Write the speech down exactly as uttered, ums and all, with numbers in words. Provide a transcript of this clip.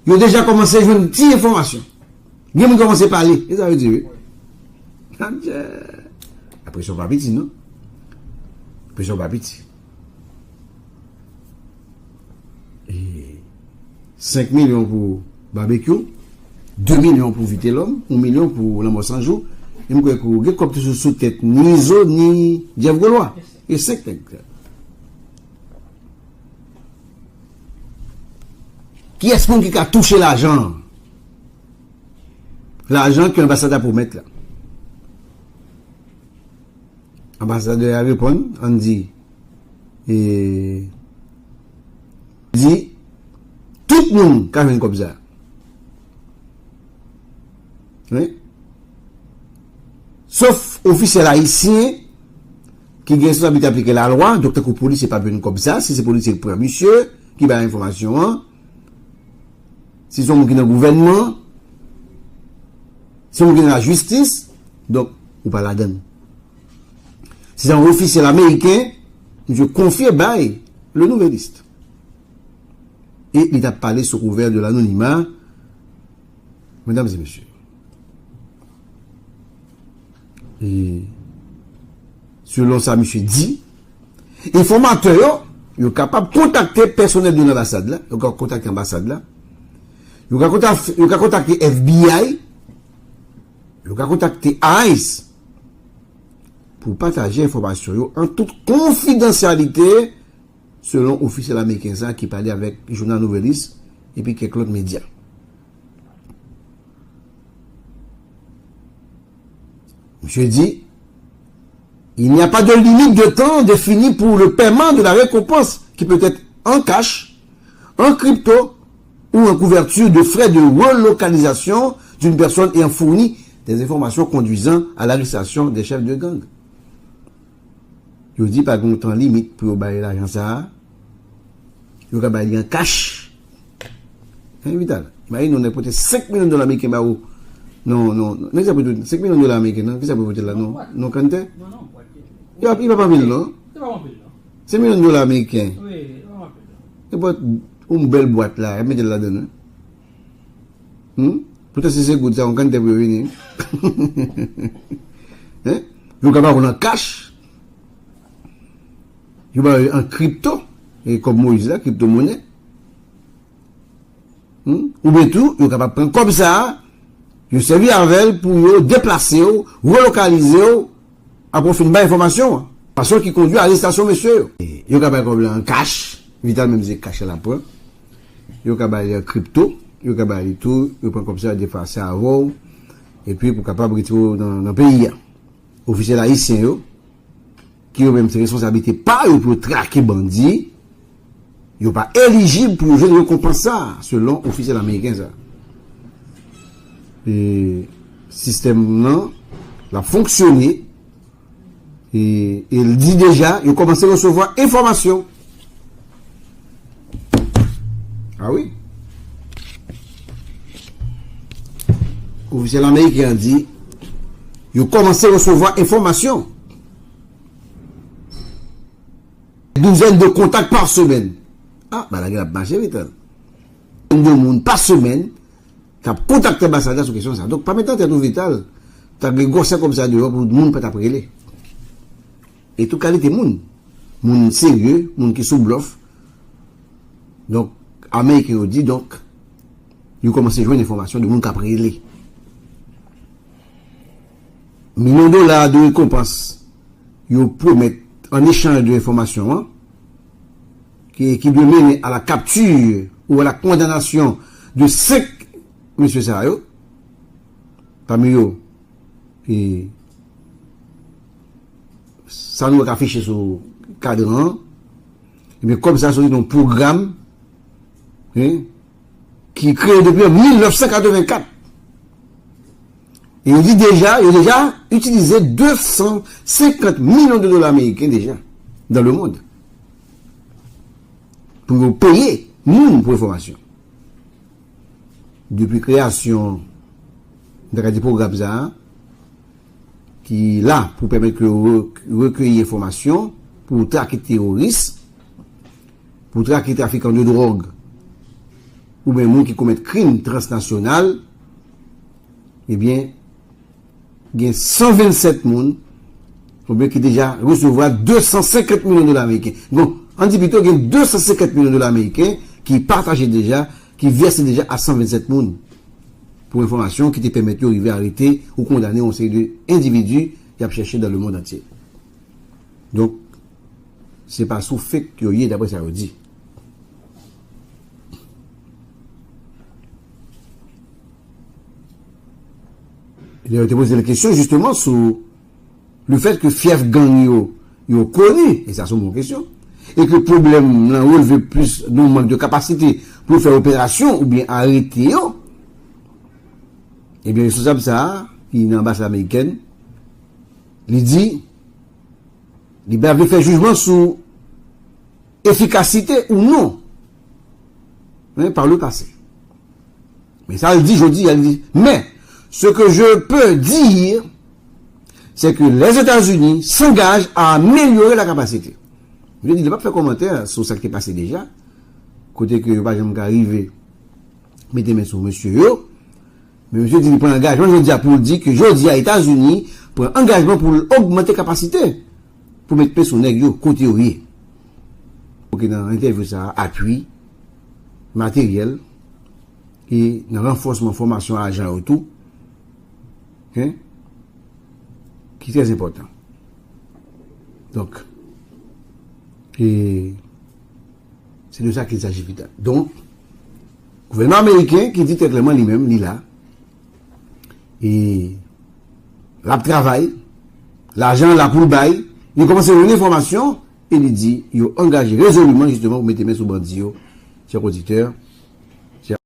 Yo deja kòmanse jwenn ti enfòmasyon. Gen moun kòmanse pale. E sa yo di, wi. Adje. Apresyon pa piti, non? Apresyon pa piti. E senk milyon pou Babekyou, de milyon pou Vitelòm, yon milyon pou Lanmò San Jou. E m kwè ke gen kòb tou sou, sou tèt ni Izo, ni Jeff Gaulois. E senk nèg. Kiyès moun ki ka touche lajan an? Lajan ke anbasad la pwomèt la. Anbasadè a reponn, ann di, e, di, tout moun ka jwenn kòb sa. Wi. Sof ofisyèl ayisyen ki gen responsablite aplike lalwa, donk tankou polisye p ap jwenn kòb sa, si se polisye k pran misye, ki bay enfòmasyon an, si se yon moun ki nan gouvènman, si se yon moun ki nan lajistis, donk ou pa ladann. Si se yon ofisyèl ameriken, misye konfye bay Le Nouvelliste. E li t ap pale sou kouvè de lanonima, medam e mesye. E selon sa misye di, enfòmatè yo, yo kapab kontakte pèsonèl de lanbasad la, yo ka kontakte anbasad la, yo ka kontak-, yo ka kontakte F B I, yo ka kontakte ice pou pataje enfòmasyon yo an tout konfidansyalite, selon ofisyèl ameriken sa ki pale avèk jounal Nouvelliste epi kèk lòt medya. Misye di, il n'y a pas de limite de temps définie pour le paiement de la récompense qui peut être en cash, en crypto ou en couverture de frais de relocalisation d'une personne ayant fourni des informations conduisant à l'arrestation des chefs de gang. Yo di pa gen tan limit pou yo bay lajan sa a. Yo ka bay li an kach. Hein, Vital? Imajine w, nèg pote senk milyon dola ameriken ba ou. Non, non, non. Nèg sa pote senk milyon dola ameriken, non? Kisa pou pote la, non? Non, kantè? Li pa, li pa anpil, non? Senk milyon dola ameriken. Nenpòt yon bèl bwat la, y ap mete l ladan, non? Hmm? Poutan si se goud sa, yon kantè pou yo vini. Hein? Yo ka ba ou nan kach. Yo ba yo an kripto. E kòb Moyiz la, kripto monè. Hmm? Oubyen tou, yo kapab pran kòb sa a, yo sèvi avè l pou yo deplase w, relokalize w, apre w fin bay enfòmasyon an. Fason ki kondui arestasyon mesye yo. Yo ka bay kòb la an kach, Vital menm se kach la l ap pran. Yo ka bay li an kripto, yo ka bay li tou, yo pran kòb sa yo deplase avè w, epi pou kapab retire w nan, nan peyi a. Ofisyèl ayisyen yo, ki yo menm se responsablite pa yo pou yo trake bandi, yo pa elijib pou yo jwenn rekonpans sa a, selon ofisyèl ameriken sa a. E sistèm nan, l ap fonksyone, e, e l di deja, yo kòmanse resevwa enfòmasyon. A wi. Ofisyèl ameriken an di, yo kòmanse resevwa enfòmasyon. Douzèn de kontak pa semèn. Ah, bagay la ap mache vit, hein. Douzèn de moun pa semèn k ap kontakte anbasad la sou kesyon sa. Donk, pa met nan tèt ou, Vital, ta gen gwosè kòb sa deyò pou moun pa t ap rele. E tout kalite moun. Moun serye, moun ki sou blòf. Donk, ameriken yo di, donk, yo kòmanse jwenn enfòmasyon de moun k ap rele. Milyon dola de rekonpans yo pwomèt an echanj de enfòmasyon an, ki, ki dwe mennen a la kapti ou a la kondanasyon de senk mesye sa yo, pami yo, e, sa nou wè k afiche sou kadran an, ebyen, kòb sa soti nan yon pwogram, hein, ki kreye depi an mil nèf san katrevenkat. E yo di deja, yo deja itilize de san senkant milyon de dola ameriken deja dans le monde pou yo peye moun pou enfòmasyon. Depi kreyasyon, m ta ka di pwogram sa a, ki la pou pèmèt ke yo re-, rekeyi enfòmasyon, pou trake teworis, pou trake trafikan de dwòg, oubyen moun ki komèt krim transnasyonal, ebyen, gen san vennsèt moun, oubyen ki deja resevwa de san senkant milyon dola ameriken. Bon, ann di pito, gen de san senkant milyon dola ameriken ki pataje deja, ki vèse deja a san vennsèt moun. Pou enfòmasyon, ki te pèmèt yo rive arete ou kondane yon seri de endividi y ap chèche dans le monde entier. Donk, se pa sou fake yo ye, daprè sa yo di. Yo te poze l kesyon, jisteman, sou le fait que fyèf gang yo, yo koni, e sa se yon bon kesyon, e ke pwoblèm nan releve plis de mank de kapasite pou yo fè operasyon oubyen arete yo, ebyen, responsab sa a, ki nan anbasad amerikèn, li di, li pa vle fè jijman sou efikasite ou non, men par le passé. Men sa l di jodi a, li di, mais ce que je peux dire, c'est que les États-Unis s'engagent à améliorer la capacité. Misye di, li p ap fè kòmantè sou sa ki te pase deja, kote ke yo pa janm ka rive mete men sou mesye yo, men misye di li pran angajman jodi a pou l di ke jodi a Etazini pran angajman pou l ogmante kapasite pou met men sou nèg yo kote yo ye. Pou ke nan entèvyou sa a, apui materyèl e nan ranfòsman fòmasyon ajan yo tou, hein, ki trè enpòtan. Donk, e se de sa qu'il s'agit, Fidel. Donk, gouvènman ameriken ki di trè klèman li menm, li la, e l ap travay, lajan an la pou l bay, li kòmanse jwenn enfòmasyon, e li di yo angaje rezoliman, jisteman, pou mete men sou bandi yo, chè oditè,